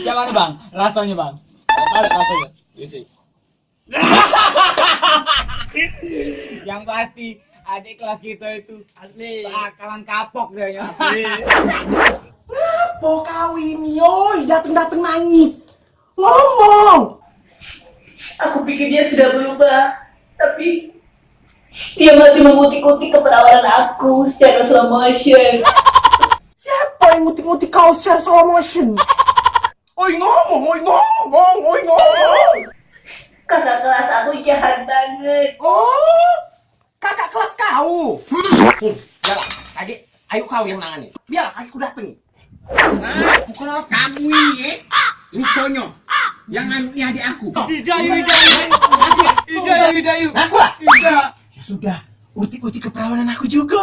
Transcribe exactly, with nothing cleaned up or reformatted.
Gimana, Bang? Rasanya, Bang? Apa rasanya? Isi. Yang pasti, adik kelas kita itu asli bakalan kapok dia, ya. Asli. Apa kau ini, oi? Dateng-dateng nangis. Ngomong. Aku pikir dia sudah berubah, tapi dia masih mengutik-utik keperawanan aku secara slow motion. Siapa yang ngutik-ngutik kau secara slow motion? Oi, ngomong, oi, ngomong, oi, ngomong. Kakak kelas aku jahat banget. Oh, kakak kelas kau. Hmm, yalah, adik, ayo kau yang nangani. Biarlah aku dateng. Nah, aku kenal kamu ini, eh. Rupanya yang anu ni adik aku. Idayu, idayu. Idayu, idayu. Aku lah. Ida. Ya sudah, utik-utik keperawanan aku juga.